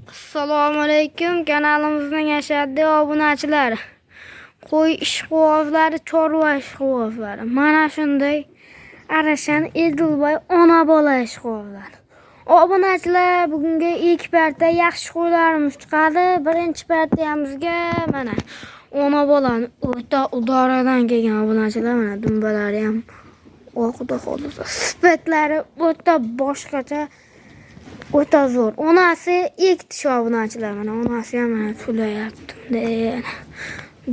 Assalomu alaykum kanalimizning ashaddiy obunachilari. Qo'y ishqibozlari, chorva ishqibozlari. Mana shunday Arashan Edilboy ona bola ishqibozlari. Obunachilar, bugungi ilk partiya yaxshi qo'ylarimiz chiqadi. Birinchi partiyamizga mana ona bolani o'ta udoradan kelgan obunachilar, mana dumbalari ham xudo xohlasa sifatlari o'ta boshqacha, o'ta zo'r. Onasi ilk tish obunachilar, mana onasi ham mana tulayapti. Bunday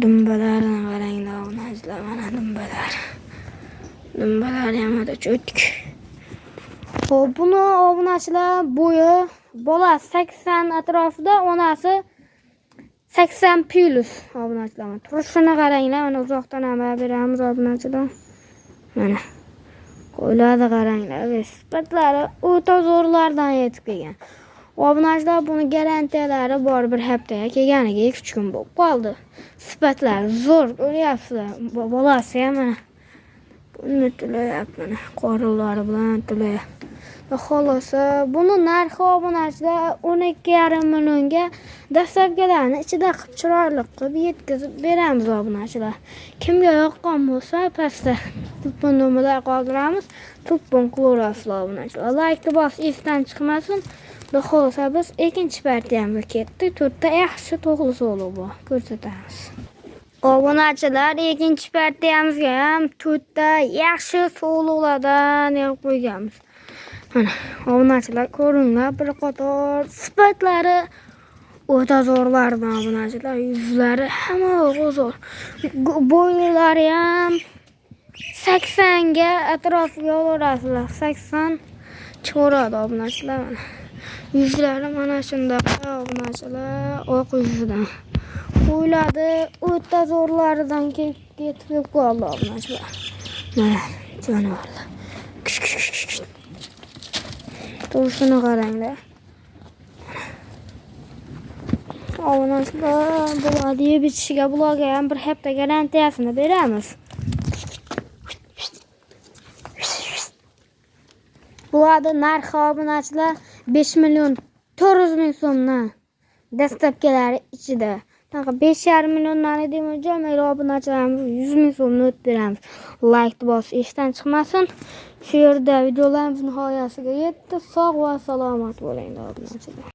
dumbalarini qaranglar obunachilar, mana dumbalari. Dumbalari ham o'ta cho'tk. Xo'p, buni obunachilar bo'yi bola 80 atrofida, onasi 80 plus obunachilar. Mana turishini qaranglar, mana uzoqdan ham beramiz obunachilar. Mana qo'ylarni qaranglar, sifatlari o'ta zo'rlardan yetib kelgan. Obunachilar, buni garantiyalari bor, bir haftaga kelganiga 2-3 kun bo'lib qoldi. Sifatlari zo'r, ko'ryapsizlar. Bolasi ham mana buni tulayapti, mana qorinlari bilan tulayapti. Xohlasa, buni narxi obunachilar 12,5 millionga dastlabkilarni ichida qilib chiroyli qilib yetkazib beramiz obunachilar. Kimga yoqqan bo'lsa, pastda telefon nomerlar qoldiramiz. Telefon qilaverasizlar obunachilar. Laykni bosish esdan chiqmasin. Xudo xohlasa, biz ikkinchi partiyamizga ketdik. To'rtta yaxshi to'g'ri so'liq bor. Ko'rsatamiz. Obunachilar, ikkinchi partiyamizga ham to'rtta yaxshi so'liqlardan yig'ib qo'yganmiz. Mana obunachilar, ko'ringlar, bir qator sifatlari o'ta zo'rlardan obunachilar, yuzlari hamma zo'r. Bo'ylari ham 80 ga atrofiga olaverasizlar. 80 chiqaveradi obunachilar mana. Yuzlari mana shundaqa obunachilar, oq yuzidan. Qo'yladi o'ta zo'rlaridan ketib qoldi obunachilar. Mana jonivorlar. Kish, kish, kish, kish. Turishini qaranglar. Obunachilar, bularni yeb ichishiga bularga ham bir hafta garantiyasini beramiz. Bularni narxi obunachilar 5 million 400 ming so'mdan dastlabkilari ichida. Bunaqa 5,5 milliondan deyman, obunachilarimiz 100 ming so'mni o'tib beramiz. Like bosish esdan chiqmasin. Shu yerda videolarimiz nihoyasiga yetdi. Sog' va salomat bo'ling obunachilar.